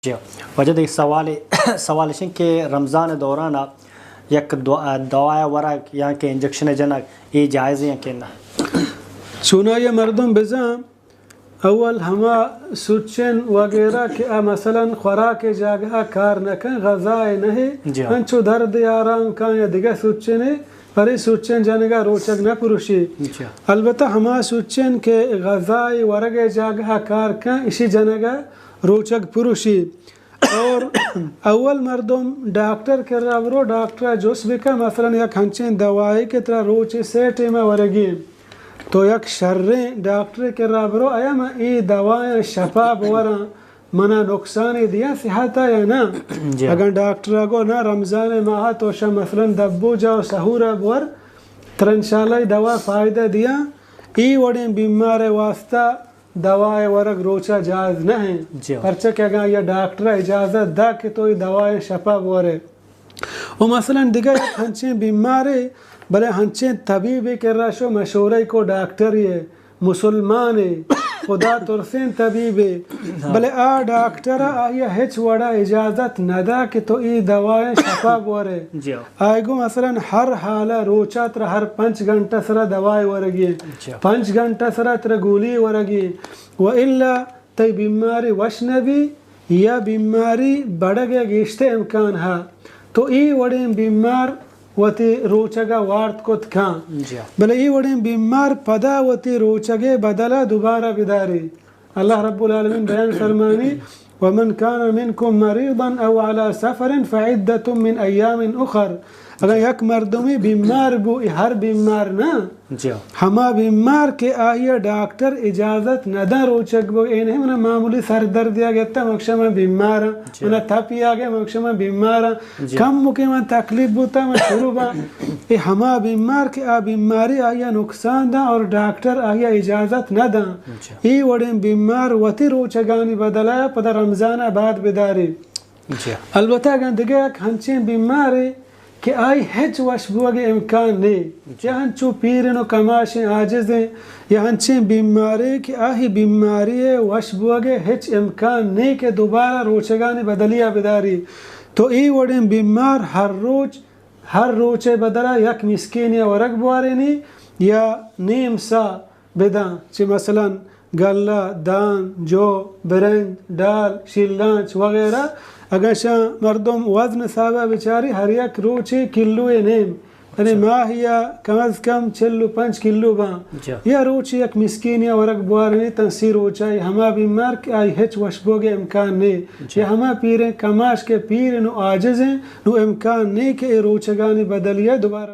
جی۔ واجہ دگہ سوالے، سوال اش انت کہ رمضان ءِ دوران ءَ یک دو-، دوائے ورگ یا کہ انجکشن جنگ، اے جائز ایں کہ نہ؟ چونائی ءَ مردم بزاں اول ہما سوچن وغیرہ کہ آ مثلاً خوراک ءِ جاگہ ءَ کار نہ کن، غذا ءِ نہ، جی۔ انچو درد ءِ آرام کن یا دگہ سوچنے، پرے سوچن جنگ ءَ روچگ نہ پروشی۔ جی۔ البتہ ہما سوچن کہ غذا ءِ ورگ ءِ جاگہ ءَ کار کن، اشی جنگ ءَ روچگ پروشی۔ اور اول مردم ڈاکٹر کرا برو، ڈاکٹر ءَ جست بکن، مثلاً یک ہنچیں دوائے کہ ترا روچے سے ٹیم ءَ ورگی انت، تو یک شریں ڈاکٹر کرا برو، آیا من اے دوایاں شپا بوراں، منا نقصانے دیاں صحت ءَ یا نہ؟ جی۔ اگاں ڈاکٹر ءَ گو نہ، رمضان ءِ ماہ ءَ تو شا مثلاً دبوجا و سحور ءَ بور، ترا انشاءاللہ اے دوا فائدہ دیاں، اے وڑیں بیمار ءِ واسطہ دوا ءِ ورگ روچ ءَ جائز نہ انت۔ جی۔ پرچا کہ اگاں آئی ءَ ڈاکٹر ءَ اجازت دا کہ تو اے دوایاں شپا بورے۔ و مثلاً دگہ یک ہنچیں بیمارے، بلے ہنچیں طبیبے کرا شو، مشورہ کو ڈاکٹرے، مسلمانے، خدا ترسیں طبیبے، ہاں۔ بلے آ ڈاکٹر ءَ آئی ءَ ہچ وڑا اجازت نہ دا کہ تو اے دوایاں شپا بورے۔ جی۔ آئی گو مثلاً ہر حال ءَ روچ ءَ ترا ہر پنچ گھنٹہ سرا دوائے ورگی، جی۔ پنچ گھنٹہ سرا ترا گولی ورگی، و الا تئی بیماری وش نہ بی یا بیماری بڑگ ءِ گیشتر امکان ہا، تو اے وڑیں بیمار وتی روچگ ءَ وارت کت کن۔ جی۔ بلے اے وڑیں بیمار پدا وتی روچگ ءِ بدل ءَ دوبارہ بداری۔ اللہ رب العالمین بیان فرمانی، ومن كان منكم مريضا أو على سفر فعدة من أيام أخر۔ اگاں یک مردمے بیمار بو، اے ہر بیمار نہ، جی۔ ہما بیمار کہ آئی ءَ ڈاکٹر اجازت نہ داں روچگ بو، اے نہیں منا معمولی سردردی ءَ گتا، مکشا من بیمار آں، جی۔ منا تپی آ گئے، مکشا من بیمار آں، جی۔ کم مکے من تکلیف بوتا، من شروع باں۔ اے ہما بیمار کہ آ بیماری آئی ءَ نقصان داں اور ڈاکٹر آئی ءَ اجازت نہ داں، جی۔ اے وڑیں بیمار وتی روچگانی بدل ءَ پدا رمضان ءَ بعد بداری۔ جی۔ البتہ اگاں دگہ یک ہنچیں بیمارے کہ آئی ہچ وش بوگ ءِ امکان نے، جی۔ یا ہنچو پیرن و کماشیں عاجزیں، یا ہنچیں بیمارے کہ آہی بیماری ءِ وش بوگ ءِ ہچ امکان نے کہ دوبارہ روچگانی بدلی ءَ بداری، تو اے وڑیں بیمار ہر روچ، ہر روچ ءِ بدل ءَ یک مسکینے ءَ ورگ بوارینی یا نیم سا بداں، چہ مثلاً گلہ، دان، جو، برنج، ڈال، شیلانچ وغیرہ۔ اگاں شاں مردم وزن حساب ءَ بچاری، ہر یک روچے کلوے نیم، یعنی جی۔ ماہی ءَ کم از کم چل و پنچ کلو باں۔ جی۔ یا روچے یک مسکینے ءَ ورگ بوارینی تاں سی روچ ءَ، ہما بیمار کہ آئی ہچ وش بوگ ءِ امکان نے، جی۔ یا ہما پیریں کماش کہ پیر نو عاجز ایں، نو امکان نے کہ اے روچگانی بدلی ءَ دوبارہ